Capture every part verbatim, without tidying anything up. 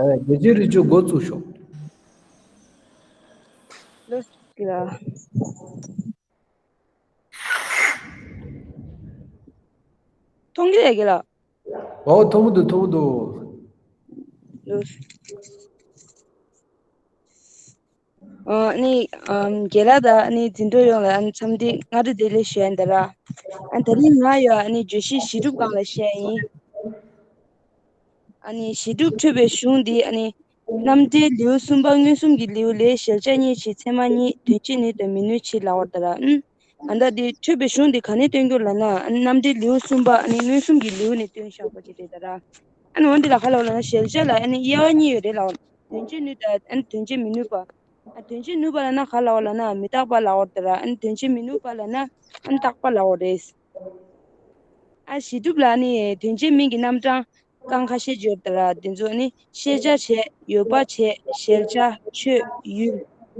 ཨ། རྒྱལ་ཆེན་རི་ཆུ་འགོ་བཙུགས་ཤོག། ལོས་ཀྱི་ལ། མཐོང་གི་རེད་ཀྱི་ལ། ཨོ། མཐོང་གི་འདུག། མཐོང་གི་འདུག། ལོས། ཨ་ནི་ཨམ་རྒན་ལགས་དང་ཨ་ནི་འཛིན་གྲོགས་ཡོངས་ལ་ཨ་ནི་འཚམས་འདྲི་སྔ་དྲོ་བདེ་ལེགས་ཞུ་ཡ་ཡིན་ད་ར། ཨ་ནི་ད་རིང་ང་ཡོད་ཨ་ནི་བརྗོད་གཞི་གཞི་སྒྲུབ་སྒང་ལ་བཤད་ཡ་ཡིན། ཨ་ནི་གཞི་སྒྲུབ་འཁྲུལ་པའི་གཞུང་འདི་ཨ་ནི་རྣམ་འགྲེལ་ལེའུ་གསུམ་པ་མངོན་སུམ་གྱི་ལེའུ་ལས། གཞལ་བྱ་གཉིས་ཕྱིར། ཚད་མ་གཉིས། དོན་བྱེད་ནུས་དང་མི་ནུས་ཕྱིར་ལབ་པ་ད་ར། ཨུམ། ཨ་ད་འདི་འཁྲུལ་པའི་གཞུང་འདི་ག་ནས་སྟོན་རྒྱུ་ལབ་ན། ཨ་ནི་རྣམ་འགྲེལ་ལེའུ་གསུམ་པ་ཨ་ནི་མངོན་སུམ་གྱི་ལེའུ་ནས་སྟོན་བཞག་པ་ཅིག་རེད་ད་ར། ཨ་ནི་འོ་འདི་ལ་ག་ལབ་ལབ་ན། གཞལ་བྱ་ལ་ཨ་ནི་དབྱེ་བ་གཉིས་ཡོད་རེད་ལབ། དོན་བྱེད་ནུས་དང་ཨ་ནི་དོན་བྱེད་མི་ནུས་པ། ཨ་དོན་བྱེད་ནུས་པ་ལབ་ན་ག་ལབ་ལབ་ན་མི་རྟག་པ་ལབ་པ་ད་ར། ཨ་ནི་དོན་བྱེད་མི་ནུས་པ་ལབ་ན་ཨ་ནི་རྟག་པ་ལབ་པ་རེད། ཨ་གཞི་སྒྲུབ་ལ་ཨ་ནི་དོན་བྱེད་མིང་གི་རྣམ་གྲངས་རྐང་ཁ་ཤས་ཡོད་ད་ར། དེ་ཚོ་ནི་ཤེས་བྱ་བྱས། ཡོད་པ་བྱས། གཞལ་བྱ། ཆོས། ཡུལ།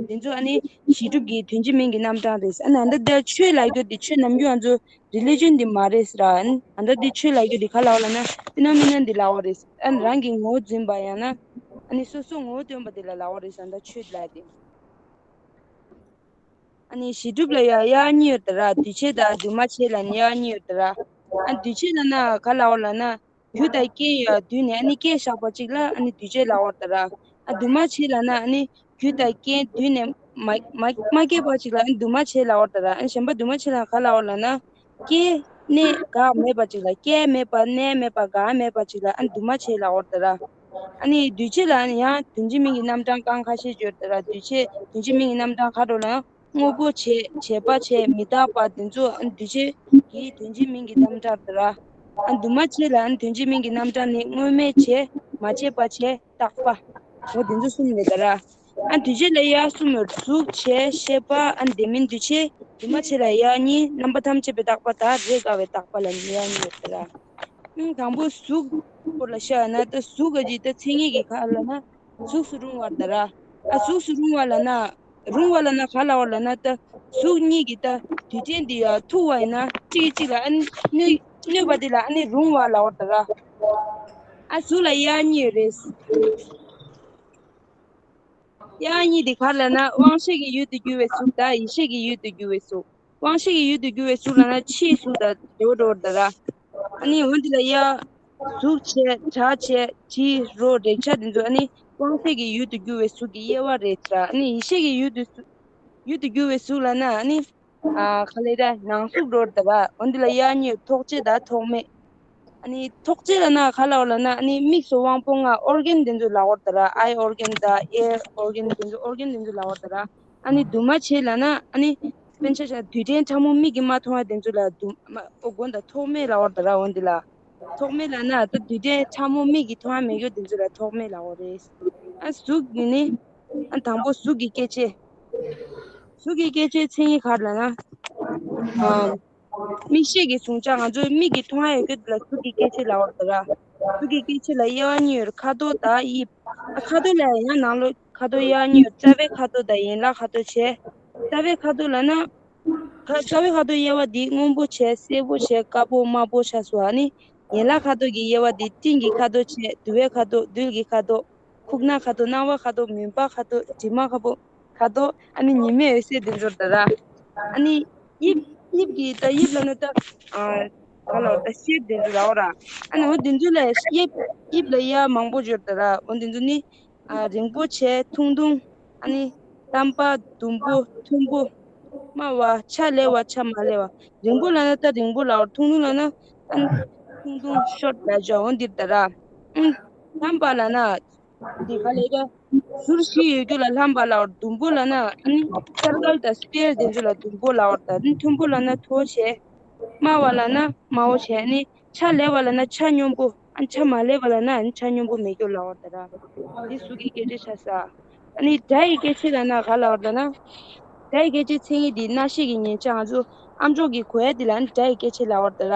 དེ་ཚོ་ཨ་ནི་གཞི་སྒྲུབ་ཀྱི་དོན་བྱེད་མིང་གི་རྣམ་གྲངས་རེད། ཨ་ནི་ཨ་ད་འདིར་ཆོས་ལབ་རྒྱུ་དེ་ཆོས་ནམ་རྒྱུན་ང་ཚོ་རི་ལི་ཇན་འདི་མ་རེད་ཟེར་ར། ཨ་ནི་ཨ་ད་འདི་ཆོས་ལབ་རྒྱུ་འདི་ག་ལབ་ལབ་ན་ཕི་ནོ་མི་ནན་འདི་ལབ་པ་རེད། ཨ་ནི་རང་གི་ངོ་བོ་འཛིན་པ་ཡང་ན་ཨ་ནི་སོ་སོ་ངོ་བོ་སྟོན་པ་འདི་ལ་ལབ་པ་རེད། ཨ་ནི་ད་ཆོས་ལབ་དེ། ཨ་ནི་གཞི་སྒྲུབ་ལ་ཡང་དབྱེ་བ་གཉིས་ཡོད་ད་ར། འདུས་བྱས་དང་འདུས་མ་བྱས་ལབ་ནས་དབྱེ་བ་གཉིས་ཡོད་ད་ར། ཨ་འདུས་བྱས་ལབ་ན་ག་ལབ་པ་ལབ་ན། རྒྱུ་དང་རྐྱེན་ཡོད་བསྡུས་ནས་ཨ་ནི་སྐྱེས་བཞག་པ་ཅིག་ལ་ཨ་ནི་འདུས་བྱས་ལབ་པ་ད་ར། ཨ་འདུས་མ་བྱས་ལབ་ན་ཨ་ནི་རྒྱུ་དང་རྐྱེན་བསྡུས་ནས་མ་མ་མ་སྐྱེས་པ་ཅིག་ལ་ཨ་ནི་འདུས་མ་བྱས་ལབ་པ་ད་ར། ཨ་ནི་གཞན་པ་འདུས་མ་བྱས་ལབ་ན་ག་ལབ་པ་ལབ་ན། སྐྱེས་གནས་འགག་མེད་པ་ཅིག་ལ། སྐྱེས་མེད་པ། གནས་མེད་པ། འགག་མེད་པ་ཅིག་ལ་ཨ་ནི་འདུས་མ་བྱས་ལབ་པ་ད་ར། ཨ་ནི་འདུས་བྱས་ལ་ཨ་ནི་ཡང་དོན་བྱེད་མིང་གི་རྣམ་གྲངས་རྐང་ཁ་ཤས་ཡོད་ད་ར། འདུས་བྱས་དོན་བྱེད་མིང་གི་རྣམ་གྲངས་ག་རེ་ལབ་ན། དངོས་པོ་བྱས། བྱས་པ་བྱས། མི་རྟག་པ། དེ་ཚོ་ཨ་ནི་འདུས་བྱས་ཀྱི་དོན་བྱེད་མིང་གི་རྣམ་གྲངས་ད་ར། ཨ་འདུས་མ་བྱས་ལ་ཨ་ནི་དོན་བྱེད་མིང་གི་རྣམ་གྲངས་ནི་དངོས་མེད་བྱས། མ་བྱས་པ་བྱས། རྟག་པ། འོ་དེ་ཚོ་གསུམ་རེད་ད་ར། ཨ་འདུས་བྱས་ལ་དབྱེ་བ་གསུམ་ཡོད། གཟུགས་བྱས། ཤེས་པ། ཨ་དེ་མིན་འདུས་བྱས། འདུས་མ་བྱས་ལ་དབྱེ་བ་གཉིས། རྣམ་པ་ཐམས་ཅད་པའི་རྟག་པ་དང་རེས་འགའ་བའི་རྟག་པ་ལ་དབྱེ་བ་གཉིས་ཡོད་ད་ར། ཨང་དང་པོ་གཟུགས་སྐོར་ལ་བཤད་ན་ད་གཟུགས་ག་ཅིག་ད་མཚན་ཉིད་ཀྱི་ག་ལབ་ན་གཟུགས་སུ་རུང་བ་ད་ར། ཨ་གཟུགས་སུ་རུང་བ་ལབ་ན། རུང་བ་ལབ་ན་ག་ལབ་པ་ལབ་ན་ད་གཟུགས་གཉིས་ཀྱི་ད་རྡུལ་ཕྲན་འདི་ཡ་ཐུག་པ་ཡིན་ན་གཅིག་གིས་གཅིག་ལ་ཨ་ནི་གནོད་གནོད་པ་འདི་ལ་ཨ་ནི་རུང་བ་ལབ་པ་ད་ར། ཨ་གཟུགས་ལ་དབྱེ་བ་གཉིས་ཡོད་རེད། དབྱེ་བ་གཉིས་དེ་ག་རེ་ལབ་ན་དབང་ཤེས་ཀྱི་ཡུལ་དུ་གྱུར་བའི་གཟུགས་དང་ཡིད་ཤེས་ཀྱི་ཡུལ་དུ་གྱུར་བའི་གཟུགས། དབང་ཤེས་ཀྱི་ཡུལ་དུ་གྱུར་བའི་གཟུགས་ལབ་ན་ཕྱིའི་གཟུགས་དང་འབྲེལ་བ་འགྲོ་བ་ད་ར། ཨ་ནི་འོ་འདི་ལ་དབྱེ་བ། གཟུགས་བྱས། སྒྲ་བྱས། དྲི། རོ། རེག་བྱ་འདི་ཚོ་ཨ་ནི་དབང་ཤེས་ཀྱི་ཡུལ་དུ་གྱུར་བའི་གཟུགས་ཀྱི་དབྱེ་བ་རེད་ད་ར། ཨ་ནི་ཡིད་ཤེས་ཀྱི་ཡུལ་དུ་ཡུལ་དུ་གྱུར་བའི་གཟུགས་ལབ་ན་ཨ་ནི། ཨ་ག་ལབ་ད་ནང་གཟུགས་འགྲོ་ད་ར། འོ་འདི་ལ་དབྱེ་བ་གཉིས་ཡོད། ཐོགས་བཅས་དང་ཐོགས་མེད། ཨ་ནི་ཐོགས་བཅས་ལབ་ན་ག་ལབ་པ་ལབ་ན་ཨ་ནི་དམིགས་སུ་དབང་པོ་ལྔ་ཨོར་གན་དེ་ཚོ་ལབ་པ་ད་ར། ཨའི་ཨོར་གན་དང་ཨེར་ཨོར་གན་དེ་ཚོ་ཨོར་གན་དེ་ཚོ་ལབ་པ་ད་ར། ཨ་ནི་འདུས་མ་བྱས་ལབ་ན་ཨ་ནི་དཔེར་ན་ཆ་བཞག་རྡུལ་ཕྲན་ཕྲ་མོ་མིག་གིས་མ་མཐོང་བ་དེ་ཚོ་ལ་འདུས་མ་ཨོ་དགོངས་དག་ཐོགས་མེད་ལབ་པ་ད་ར། འོ་འདི་ལ་ཐོགས་མེད་ལབ་ན་ད་རྡུལ་ཕྲན་ཕྲ་མོ་མིག་གིས་མཐོང་བ་མེད་རྒྱུ་དེ་ཚོ་ལ་ཐོགས་མེད་ལབ་པ་རེད། ཨ་གཟུགས་ཀྱི་ནི། ཨ་དང་པོ་གཟུགས་ཀྱི་སྐྱེ་མཆེད། གཟུགས་ཀྱི་སྐྱེ་མཆེད་མཚན་ཉིད་ག་རེ་ལབ་ན། ཨ། མིག་ཤེས་ཀྱི་གཟུང་བྱ་ང་ཚོའི་མིག་གིས་མཐོང་ཡ་ཡོད་རྒྱུ་དེ་ལ་གཟུགས་ཀྱི་སྐྱེ་མཆེད་ལབ་པ་ད་ར། གཟུགས་ཀྱི་སྐྱེ་མཆེད་ལ་དབྱེ་བ་གཉིས་ཡོད། ཁ་དོག་དང་དབྱིབས། ཨ་ཁ་དོག་ལ་ཡང་ནང་ལོགས་ཁ་དོག་དབྱེ་བ་གཉིས་ཡོད། རྩ་བའི་ཁ་དོག་དང་ཡན་ལག་ཁ་དོག་བྱས། རྩ་བའི་ཁ་དོག་ལབ་ན། ཁ་རྩ་བའི་ཁ་དོག་དབྱེ་བ་འདི་སྔོན་པོ་བྱས། སེར་པོ་བྱས། དཀར་པོ། དམར་པོ་ཆགས་སོང་། ཨ་ནི་ཡན་ལག་ཁ་དོག་གི་དབྱེ་བ་འདི་སྤྲིན་གྱི་ཁ་དོག་བྱས། དུ་བའི་ཁ་དོག་རྡུལ་གྱི་ཁ་དོག་ཁུག་རྣ་ཁ་དོག་སྣང་བ་ཁ་དོག་མུན་པ་ཁ་དོག་དྲི་མ་ཁ་དོག་ཁ་དོག་ཨ་ནི་ཉི་མའི་འོད་ཟེར་དེ་ཚོ་ད་ར། ཨ་ནི་དབྱིབས། དབྱིབས་ཀྱི་ད་དབྱིབས་ལབ་ན་ད། ཨ། ག་ལ་ད་ཤེབ་དེ་ཚོ་ལབ་པ་ར། ཨ་ནི་འོ་དེ་ཚོ་ལ་ཤེབ། དབྱིབས་ལ་དབྱེ་བ་མང་པོ་ཡོད་ད་ར། འོ་དེ་ཚོ་ནི། ཨ། རིང་པོ་བྱས། ཐུང་ཐུང་། ཨ་ནི་གཏམ་པ། ཟླུམ་པོ། མཐོན་པོ། དམའ་བ། ཕྱ་ལེ་བ། ཕྱ་མ་ལེ་བ། རིང་པོ་ལབ་ན་ད་རིང་པོ་ལབ་པ། ཐུང་ཐུང་ལབ་ན་ཨ་ནི་ཐུང་ཐུང་ཤོར་ལབ་ཅོག་འོ་འདིར་ད་ར། ཨ་ནི་ལྷམ་པ་ལབ་ན། འདི་ག་ལས་ཀ་ཟུར་བཞི་ཡོད་རྒྱུ་ལ་ལྷམ་པ་ལབ་པ། ཟླུམ་པོ་ལབ་ན་ཨ་ནི་སར་ཀལ་དང་སི་ཀུ་ཨེར་དེ་ཚོ་ལ་ཟླུམ་པོ་ལབ་པ་ད། ཨ་ནི་མཐོན་པོ་ལབ་ན་མཐོ་བྱས། དམའ་བ་ལབ་ན་དམའ་བོ་བྱས། ཨ་ནི་ཕྱ་ལེ་བ་ལབ་ན་ཕྱ་སྙོམས་པོ། ཨ་ནི་ཕྱ་མ་ལེ་བ་ལབ་ན་ཨ་ནི་ཕྱ་སྙོམས་པོ་མེད་རྒྱུ་ལབ་པ་ད་ར། འདི་གཟུགས་ཀྱི་སྐྱེ་མཆེད་ཆགས་ས། ཨ་ནི་སྒྲ་ཡི་སྐྱེ་མཆེད་ལབ་ན་ག་ལབ་པ་ད་ན། སྒྲ་ཡི་སྐྱེ་མཆེད་མཚན་ཉིད་འདི་རྣ་ཤེས་ཀྱི་ཉན་བྱ་ང་ཚོ་ཨམ་ཅོག་གིས་གོ་ཡ་འདི་ལ་ཨ་ནི་སྒྲ་ཡི་སྐྱེ་མཆེད་ལབ་པ་ད་ར།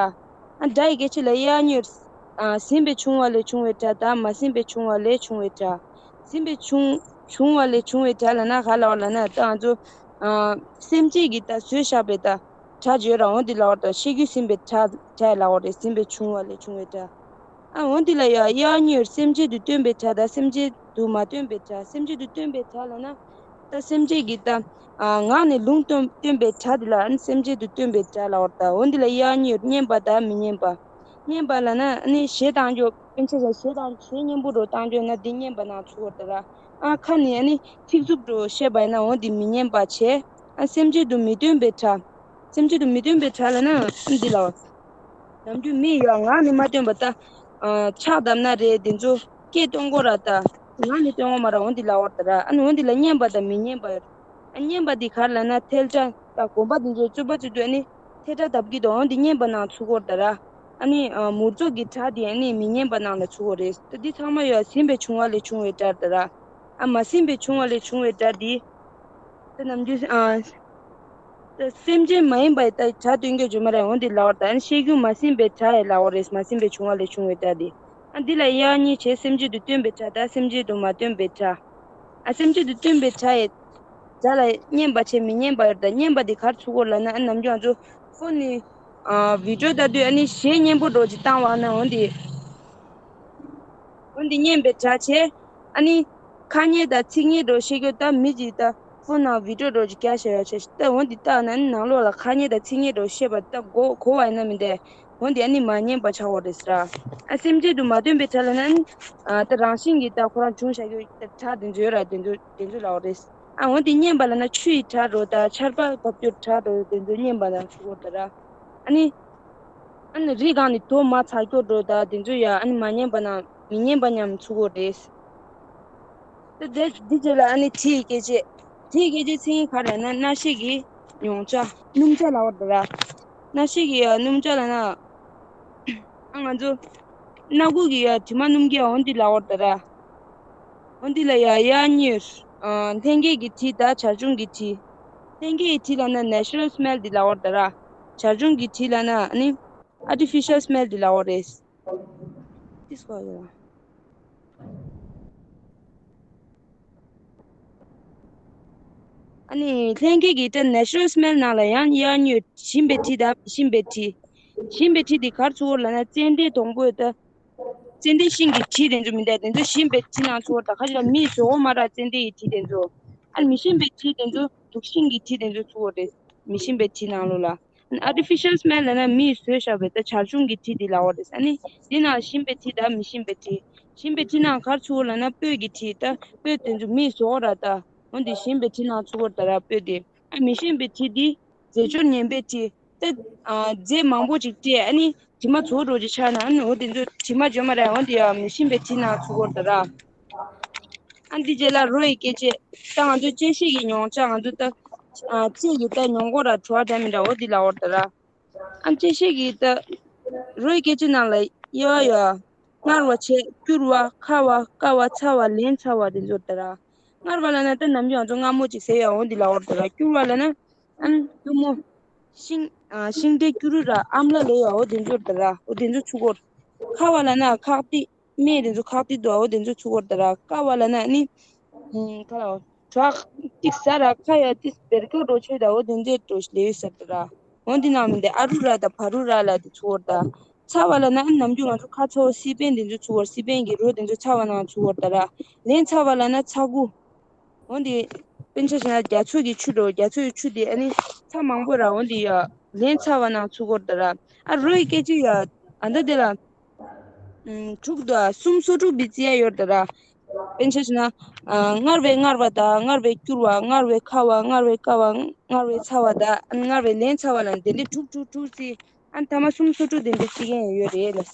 ཨ་སྒྲ་ཡི་སྐྱེ་མཆེད་ལ་དབྱེ་བ་གཉིས། ཨ་ཟིན་པའི་བྱུང་བ་ལས་བྱུང་བའི་སྒྲ་དང་མ་ཟིན་པའི་བྱུང་བ་ལས་བྱུང་བའི་སྒྲ། ཟིན་པའི་བྱུང་བྱུང་བ་ལས་བྱུང་བའི་སྒྲ་ལབ་ན་ག་ལབ་པ་ལབ་ན་ད་ང་ཚོ་ཨ་སེམས་ཅན་གྱིས་ད་བཟོས་བཞག་པའི་ད་སྒྲ་བརྗོད་རང་འོ་འདི་ལབ་པ་ད། ཤེས་རྒྱུད་ཟིན་པའི་སྒྲ་སྒྲ་ལབ་པ་རེད། ཟིན་པའི་བྱུང་བ་ལས་བྱུང་བའི་སྒྲ། ཨ་འོ་འདི་ལ་ཡ་དབྱེ་བ་གཉིས་ཡོད། སེམས་བསྐྱེད་དུ་སྟོན་པའི་སྒྲ་དང་སེམས་བསྐྱེད་དུ་མ་སྟོན་པའི་སྒྲ། སེམས་བསྐྱེད་དུ་སྟོན་པའི་སྒྲ་ལབ་ན། ད་སེམས་བསྐྱེད་ཀྱི་ད་ཨ་ངག་ནས་ལུང་སྟོན་སྟོན་པའི་སྒྲ་འདི་ལ་ཨ་སེམས་བསྐྱེད་དུ་སྟོན་པའི་སྒྲ་ལབ་པ་རེད། ད་འོ་འདི་ལ་དབྱེ་བ་གཉིས་ཡོད། སྙན་པ་དང་མི་སྙན་པ། སྙན་པ་ལབ་ན་ཨ་ནི་གཞས་བཏང་རྒྱུ། དཔེར་ན་ཆ་བཞག་གཞས་བཏང་གཞས་སྙན་པོ་འདྲ་བཏང་རྒྱུ་ན་འདི་སྙན་པ་ནང་ཚུད་ཀྱི་ཡོད་རེད་ད་ར། ཨ་ཁ་ནས་ཨ་ནི་ཚིག་རྩུབ་འདྲ་བཤད་པ་ཡིན་ན་འོ་འདི་མི་སྙན་པ་བྱས། ཨ་སེམས་བསྐྱེད་དུ་མི་སྟོན་པའི་སྒྲ། སེམས་བསྐྱེད་དུ་མི་སྟོན་པའི་སྒྲ་ལབ་ན་ཨ་འདི་ལ། ནམ་རྒྱུན་མི་ཡ་ངག་ནས་མ་སྟོན་པ་ད། ཨ་ཕྱག་བརྡབ་ན་རེད། དེ་ཚོ་སྐད་གཏོང་གི་ཡོད་རེད་ད། ངག་ནས་སྟོན་གྱི་མ་རེད། འོ་འདི་ལབ་པ་རེད་ད་ར། ཨ་ནི་འོ་འདི་ལ་སྙན་པ་དང་མི་སྙན་པ་ཡོད། ཨ་སྙན་པ་འདི་ག་རེ་ལབ་ན་ཐལ་སྒྲ་དང་གོམ་པ་དེ་ཚོ་རྩོད་པ་རྩོད་དུས་ཨ་ནི་ཐལ་སྒྲ་བརྡབ་ཀྱི་འདུག་འོ་འདི་སྙན་པ་ནང་ཚུད་ཀྱི་ཡོད་རེད་ད་ར། ཨ་ནི་ཨ་མུར་རྫོག་གི་སྒྲ་དེ་ཨ་ནི་མི་སྙན་པ་ནང་ལ་ཚུད་ཀྱི་ཡོད་རེད། ད་འདི་ཚང་མ་ཡ་ཟིན་པའི་བྱུང་བ་ལས་བྱུང་བའི་སྒྲ་རེད་ད་ར། ཨ་མ་ཟིན་པའི་བྱུང་བ་ལས་བྱུང་བའི་སྒྲ་འདི། ད་ནམ་རྒྱུན་ཨ། ད་སེམས་ཅན་མ་ཡིན་པ་ཡི་ད་སྒྲ་སྟོན་རྒྱུ་ཡོད་མ་རེད། འོ་འདི་ལབ་པ་རེད་ད། ཨ་ནི་བཤད་རྒྱུན་མ་ཟིན་པའི་སྒྲ་ཡི་ལབ་པ་རེད། མ་ཟིན་པའི་བྱུང་བ་ལས་བྱུང་བའི་སྒྲ་འདི། ཨ་འདི་ལ་དབྱེ་བ་གཉིས་བྱས། སེམས་བསྐྱེད་དུ་སྟོན་པའི་སྒྲ་དང་སེམས་བསྐྱེད་དུ་མ་སྟོན་པའི་སྒྲ། ཨ་སེམས་བསྐྱེད་དུ་སྟོན་པའི་སྒྲ་ཡི་སྒྲ་ལ་སྙན་པ་བྱས་མི་སྙན་པ་ཡོད་རེད་ད། སྙན་པ་འདི་ག་རེ་ཚུད་ཀྱི་ཡོད་ལབ་ན་ཨ་ནམ་རྒྱུན་ང་ཚོ་ཕོན་ནས་ཨ་བི་ཌི་ཡོ་ལྟ་དུས་ཨ་ནི་གཞས་སྙན་པོ་འདྲ་ཅིག་བཏང་བ་ན་འོ་འདི། འོ་འདི་སྙན་པའི་སྒྲ་བྱས། ཨ་ནི་ཁ་ཉན་དང་ཚིག་ཉན་འདྲ་བཤད་རྒྱུ་ད་མི་གཅིག་ད་ཕོན་ནང་བི་ཌི་ཡོ་འདྲ་ཅིག་རྒྱག་བཞག་ཡོད་བྱས་ད་འོ་འདི་བལྟས་ན་ནང་ལོགས་ལ་ཁ་ཉན་དང་ཚིག་ཉན་འདྲ་བཤད་པ་ད་གོ་གོ་བ་ཡིན་ན་མི་འདྲ། འོ་འདི་ཨ་ནི་མ་སྙན་པ་ཆགས་ཀྱི་ཡོད་རེད་ཟེར། ཨ་སེམས་བསྐྱེད་དུ་མ་སྟོན་པའི་སྒྲ་ལབ་ན་ཨ་ནི་ཨ་ད་རང་བཞིན་གྱིས་ད་ཁོ་རང་བྱུང་བཞག་རྒྱུ་ད་སྒྲ་དེ་ཚོ་ཡོད་རེད། དེ་ཚོ་དེ་ཚོ་ལབ་པ་རེད། ཨ་འོ་འདི་སྙན་པ་ལབ་ན་ཆུ་ཡི་སྒྲ་འདྲ་དང་ཆར་པ་བབས་རྒྱུ་སྒྲ་འདྲ་དེ་ཚོ་སྙན་པ་ནང་ཚུད་ཀྱི་ཡོད་རེད་ད་ར། ཨ་ནི། ཨ་ནི་རི་སྒང་ནས་རྡོ་མར་འཚེར་རྒྱུ་འདྲ་དང་དེ་ཚོ་ཡ་ཨ་ནི་མ་སྙན་པ་ནང་མི་སྙན་པ་མཉམ་ཚུད་ཀྱི་ཡོད་རེད། ད་དེ་འདི་རྗེས་ལ་ཨ་ནི་དྲི་ཡི་སྐད་ཅིག་དྲི་ཡི་སྐད་ཅིག་མཚན་ཉིད་ག་རེ་ལབ་ན་སྣང་ཤས་ཀྱི་མྱོང་བྱ་སྣུམ་བྱ་ལབ་པ་རེད་ད་ར། སྣང་ཤས་ཀྱི་ཡ་སྣུམ་བྱ་ལབ་ན། ཨ་ང་ཚོ་སྣ་ཁུག་གི་ཡ་དྲི་མ་སྣུམ་གྱི་འོ་འདི་ལབ་པ་རེད་ད་ར། འོ་འདི་ལ་ཡ་དབྱེ་བ་གཉིས་ཡོད། ཨ་ལྷན་སྐྱེས་ཀྱི་དྲི་དང་བྱ་བྱུང་གི་དྲི། ལྷན་སྐྱེས་ཀྱི་དྲི་ལབ་ན་ནེ་ཅུ་རལ་སི་མེལ་འདི་ལབ་པ་རེད་ད་ར། བྱ་བྱུང་གི་དྲི་ལབ་ན་ཨ་ནི་ཨར་ཊི་ཕི་ཤལ་སི་མེལ་འདི་ལབ་པ་རེད། ཏིས་གོ་ཡོད། ཨ་ནི་ལྷན་སྐྱེས་ཀྱི་ད་ནེ་ཅུ་རལ་སི་མེལ་ནང་ལ་ཡང་དབྱེ་བ་གཉིས་ཡོད། ཞིམ་པའི་དྲི་དང་མི་ཞིམ་པའི་དྲི། ཞིམ་པའི་དྲི་འདི་ག་རེ་ཚུད་ཀྱི་ཡོད་ལབ་ན་ཙན་དན་སྡོང་པོ་ད། ཙན་དན་ཤིང་གི་དྲི་དེ་ཚོ་མི་འདུག་དེ་ཚོ་ཞིམ་པའི་དྲི་ནང་ཚུད་ཀྱི་ཡོད་རེད་ད། ཁ་ཅིག་ལ་མིས་བཟོ་གི་མ་རེད་ཙན་དན་གྱི་དྲི་དེ་ཚོ། ཨ་མི་ཞིམ་པའི་དྲི་དེ་ཚོ་དུག་ཤིང་གི་དྲི་དེ་ཚོ་ཚུད་ཀྱི་ཡོད་རེད། མི་ཞིམ་པའི་དྲི་ནང་ལོགས་ལ། ཨ་ནི་ཨར་ཊི་ཕི་ཤལ་སི་མེལ་ལབ་ན་མིས་བཟོས་བཞག་པའི་ད་བྱ་བྱུང་གི་དྲི་དེ་ལབ་ཀྱི་ཡོད་རེད། ཨ་ནི་འདི་ནང་ཞིམ་པའི་དྲི་དང་མི་ཞིམ་པའི་དྲི། ཞིམ་པའི་དྲི་ནང་ག་རེ་ཚུད་ཀྱི་ཡོད་ལབ་ན་སྤོས་ཀྱི་དྲི་ད་སྤོས་དེ་ཚོ་མིས་བཟོ་གི་རེད་ད། འོ་འདི་ཞིམ་པའི་དྲི་ནང་ཚུད་ཀྱི་ཡོད་རེད་ད་ར་སྤོས་དེ། ཨ་མི་ཞིམ་པའི་དྲི་དེ། རྫས་སྦྱོར་ངན་པའི་དྲི། ཏེ། ཨ་རྫས་མང་པོ་ཅིག་སྤྲད་ཨ་ནི་དྲི་མ་ཚོགས་འགྲོ་ཅིག་ཆགས་ན་ཨ་ནི་འོ་དེ་ཚོ་དྲི་མ་འཇོམས་པ་རེད། འོ་དེ་ཡང་མི་ཞིམ་པའི་དྲི་ནང་ཚུད་ཀྱི་ཡོད་རེད་ད་ར། ཨ་འདི་རྗེས་ལ་རོ་ཡི་སྐད་ཅིག་ད་ང་ཚོ་ལྕེ་ཤེས་ཀྱི་མྱོང་བྱ་ང་ཚོ་ད། ཨ་ལྕེ་ཡིས་ད་མྱོང་གོ་ར་བྲོ་བ་འདྲ་མི་འདྲ་འོ་དེ་ལབ་ཀྱི་ཡོད་རེད་ད་ར། ཨ་ལྕེ་ཤེས་ཀྱི་ད། རོ་ཡི་སྐད་ཅིག་ནང་ལ་དབྱེ་བ་ཡོད། མངར་བ་བྱས་སྐྱུར་བ་ཁ་བ་བསྐ་བ་ཚ་བ་ལན་ཚྭ་བ་དེ་ཚོ་ཡོད་རེད་ད་ར། མངར་བ་ལབ་ན་ད་ནམ་རྒྱུན་ང་ཚོ་མངར་མོ་ཅིག་ཟེར་ཡ་འོ་འདི་ལབ་ཀྱི་ཡོད་རེད་ད་ར། སྐྱུར་བ་ལབ་ན། ཨ་ནི་སྐྱུར་མོ། ཤིང་། ཨ་ཤིང་འབྲས་སྐྱུ་རུ་ར་ཨམ་ལ་ལབ་ཡ་འོ་དེ་ཚོ་ཡོད་རེད་ད་ར། འོ་དེ་ཚོ་ཚུད་ཀྱི་ཡོད། ཁ་བ་ལབ་ན་ཁག་ཏིག་སྨན་དེ་ཚོ་ཁག་ཏིག་འདུག་འོ་དེ་ཚོ་ཚུད་ཀྱི་ཡོད་རེད་ད་ར། བསྐ་བ་ལབ་ན་ཨ་ནི། ཨུམ་ཁ་ལ་འོ། བྲག་ཏིག་ཟ་ར་ཁ་ཡ་ཏིག་བེར་ཀོ་འགྲོ་ཆོད་ད་འོ་དེ་ཚོ་འགྲོ་ལེ་ཡོད་ཟེར་ད་ར། འོ་འདི་ནང་མི་འདི་ཨ་རུ་ར་དང་བ་རུ་ར་ལ་དེ་ཚུད་ཀྱི་ཡོད་རེད་ད། ཚ་བ་ལབ་ན་ཨ་ནམ་རྒྱུན་ང་ཚོ་ཁ་ཚ་བོ་སི་པན་དེ་ཚོ་ཚུད་ཀྱི་ཡོད་རེད། སི་པན་གྱི་རོ་དེ་ཚོ་ཚ་བ་ནང་ཚུད་ཀྱི་ཡོད་རེད་ད་ར། ལན་ཚྭ་བ་ལབ་ན་ཚྭ་ཁུ། འོ་འདི། དཔེར་ན་ཆ་བཞག་ན་རྒྱ་མཚོ་གི་ཆུ་འགྲོ་རྒྱ་མཚོ་གི་ཆུ་དེ་ཨ་ནི་ཚྭ་མང་པོ་ར་འོ་འདི་ཡ། ལན་ཚྭ་བ་ནང་ཚུད་ཀྱི་ཡོད་རེད་ད་ར། ཨ་རོ་ཡི་སྐད་ཅིག་ཡ། ཨ་ད་དེ་ལ། ཨུམ་དྲུག་དང་གསུམ་སོ་དྲུག་བི་ཙི་ཡ་ཡོད་རེད་ད་ར། དཔེར་ན་ཆ་བཞག་ན། ཨ་མངར་བའི་མངར་བ་དང་མངར་བའི་སྐྱུར་བ་མངར་བའི་ཁ་བ་མངར་བའི་བསྐ་བ་མངར་བའི་ཚ་བ་དང་མངར་བའི་ལན་ཚྭ་བ་ལ་འདི་འདྲའི་དྲུག་དྲུག་དྲུག་བརྩི། ཨ་ཐ་མ་གསུམ་སོ་དྲུག་འདི་འདྲའི་བརྩི་མཁན་ཡོད་རེད་ལ།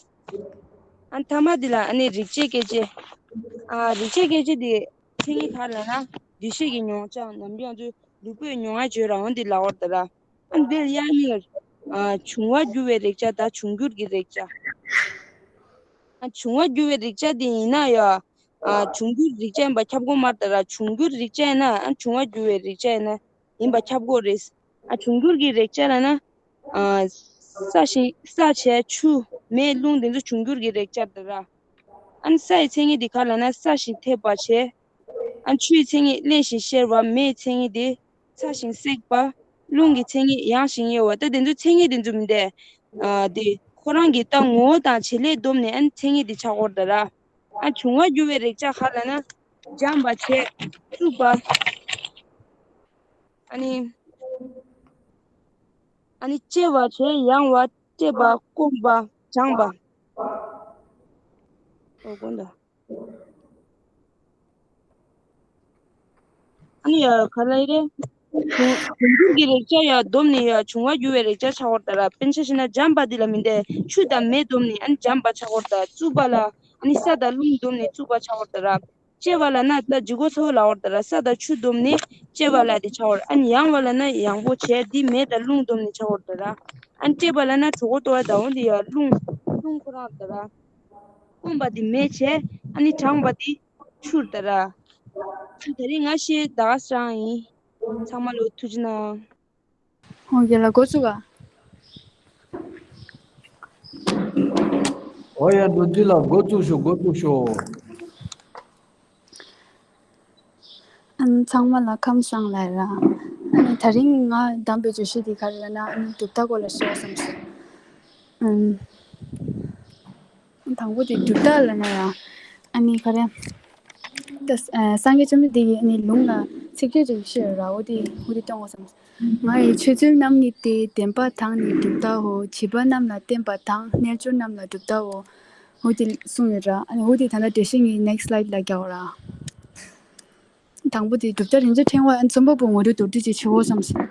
ཨ་ཐ་མ་འདི་ལ་ཨ་ནི་རིག་བྱེད་སྐད་ཅིག་ཨ་རིག་བྱེད་སྐད་ཅིག་འདི་མཚན་ཉིད་ག་རེ་ལབ་ན་འདུས་བྱས་ཀྱི་མྱོང་བྱ་ནམ་རྒྱུན་ང་ཚོའི་ལུས་པོས་མྱོང་བ་བརྗོད་ར་འོ་འདི་ལབ་ཀྱི་ཡོད་རེད་ད་ར། ཨ་འདིར་དབྱེ་བ་གཉིས་ཡོད། ཨ་བྱུང་བ་འགྱུར་བའི་རེག་བྱ་དང་འབྱུང་འགྱུར་གྱི་རེག་བྱ། ཨ་བྱུང་བ་འགྱུར་བའི་རེག་བྱ་དེ་ཡིན་ན་ཡང་། ཨ་འབྱུང་འགྱུར་རེག་བྱ་ཡིན་པ་ཁྱབ་ཀྱི་ཡོད་མ་རེད་ད་ར། འབྱུང་འགྱུར་རེག་བྱ་ཡིན་ན་ཨ་བྱུང་བ་འགྱུར་བའི་རེག་བྱ་ཡིན་ན་ཡིན་པ་ཁྱབ་ཀྱི་ཡོད་རེད། ཨ་འབྱུང་འགྱུར་གྱི་རེག་བྱ་ལབ་ན། ཨ་ས་ཞིང་ས་བྱས་ཆུ་མེ་རླུང་དེ་ཚོ་འབྱུང་འགྱུར་གྱི་རེག་བྱ་རེད་ད་ར། ཨ་ནི་ས་ཡི་མཚན་ཉིད་དེ་ག་རེ་ལབ་ན་ས་ཞིང་འཐེབ་པ་བྱས། ཨ་ཆུའི་མཚན་ཉིད་བརླན་ཞིང་གཤེར་བ། མེའི་མཚན་ཉིད་དེ་ཚ་ཞིང་བསྲེགས་པ། རླུང་གི་མཚན་ཉིད་ཡང་ཞིང་གཡོ་བ། ད་དེ་ཚོའི་མཚན་ཉིད་དེ་ཚོ་མི་འདུག་ཨ་དེ་ ཁོ་རང་གི་ད་ངོ་བོ་དང་བྱེད་ལས་བསྡོམས་ནས་ཨ་ནི་མཚན་ཉིད་དེ་ཆགས་ཀྱི་ཡོད་རེད་ད་ར། ཨ་འབྱུང་བ་འགྱུར་བའི་རེག་བྱ་ག་ལབ་ན། འཇམ་པ་བྱས། རྩུབ་པ། ཨ་ནི། ཨ་ནི་གཅེས་པ་བྱས། ཡང་བ། བཀྲེས་པ། སྐོམ་པ། སྦྱངས་པ། ཨོ་དགོངས་དག་ཨ་ནི་ཡ་ག་ལ་ཡི་རེད། འབྱུང་འགྱུར་གྱི་རེག་བྱ་ཡ་བསྡོམས་ནས་ཡ་འབྱུང་བ་འགྱུར་བའི་རེག་བྱ་ཆགས་ཀྱི་ཡོད་རེད་ད་ར། དཔེར་ན་ཆ་བཞག་ན་འཇམ་པ་འདི་ལ་མི་འདྲ་ཆུ་དང་མེ་བསྡོམས་ནས་ཨ་ནི་འཇམ་པ་ཆགས་ཀྱི་ཡོད་རེད་ད་ར། རྩུབ་པ་ལ་ཨ་ནི་ས་དང་རླུང་བསྡོམས་ནས་རྩུབ་པ་ཆགས་ཀྱི་ཡོད་རེད་ད་ར། གཅེས་པ་ལབ་ན་ད་ལྗིད་ཁོག་ཚ་པོ་ལབ་ཀྱི་ཡོད་རེད་ད་ར། ས་དང་ཆུ་བསྡོམས་ནས་གཅེས་པ་ལབ་དེ་ཆགས་ཀྱི་ཡོད་རེད། ཨ་ནི་ཡང་བ་ལབ་ན་ཡང་པོ་བྱས། འདི་མེ་དང་རླུང་བསྡོམས་ནས་ཆགས་ཀྱི་ཡོད་རེད་ད་ར། ཨ་ནི་བཀྲེས་པ་ལབ་ན་གྲོད་ཁོག་ལྟོགས་པ་དང་འོ་འདི་ཡ་རླུང་རླུང་ཁོ་རང་རེད་ད་ར། སྐོམ་པ་འདི་མེ་བྱས། ཨ་ནི་སྦྱངས་པ་འདི་ཆུ་རེད་ད་ར། ཨ་ནི་དེ་རིང་ང་ཞེ་དྲག་སྦྱངས་ཡིན། ཚང་མ་ལོ་ཐུགས་རྗེ་གནང་། ཧོང་གེ་ལ་འགོ་ཚུགས་ཨ། ཨོ་ཡ་རྡོ་རྗེ་ལགས་འགོ་བཙུགས་ཤོག་འགོ་བཙུགས་ཤོག་ཨ་ནི་ཚང་མ་ལ་ཁམས་བཟང་ལབ་ར། ཨ་ནི་དེ་རིང་ང་བདམས་པའི་བརྗོད་གཞི་དེ་ག་རེ་ལབ་ན་ཨ་ནི་གྲུབ་མཐའ་སྐོར་ལ་བཤད་བསམ་སོང་། ཨམ། དང་པོ་དེ་གྲུབ་མཐའ་ལབ་ན་ཡང་ཨ་ནི་ག་རེ། ད་ཨ་སངས་རྒྱས་བཅོམ་ལྡན་འདས་ཀྱིས་ཨ་ནི་ལུང་ལ་ཚིག་བརྗོད་ཅིག་བཤད་ཡོད་ར། འོ་དེ་འོ་དེ་སྟོན་དགོས་བསམ་སོང་། ང་ཡི་ཆོས་ཚུལ་རྣམ་གཉིས་ཏེ། བདེན་པ་དང་ནི་གྲུབ་མཐའོ། བྱིས་པ་རྣམས་ལ་བསྟན་པ་དང་། རྣལ་འབྱོར་རྣམས་ལ་གྲུབ་མཐའོ། འོ་དེ་གསུངས་ཡོད་ར། ཨ་ནི་འོ་དེ་ད་ལྟ་འགྲེལ་བཤད་ངས་next slide ལ་རྒྱག་ར། དང་པོ་དེ་གྲུབ་མཐའ་རིན་ཆེན་ཕྲེང་བ་ཨ་ནི་རྩོམ་པ་པོ་ངོ་སྤྲོད་མདོར་བསྡུས་ཅིག་བྱེད་དགོས་བསམ་སོང་།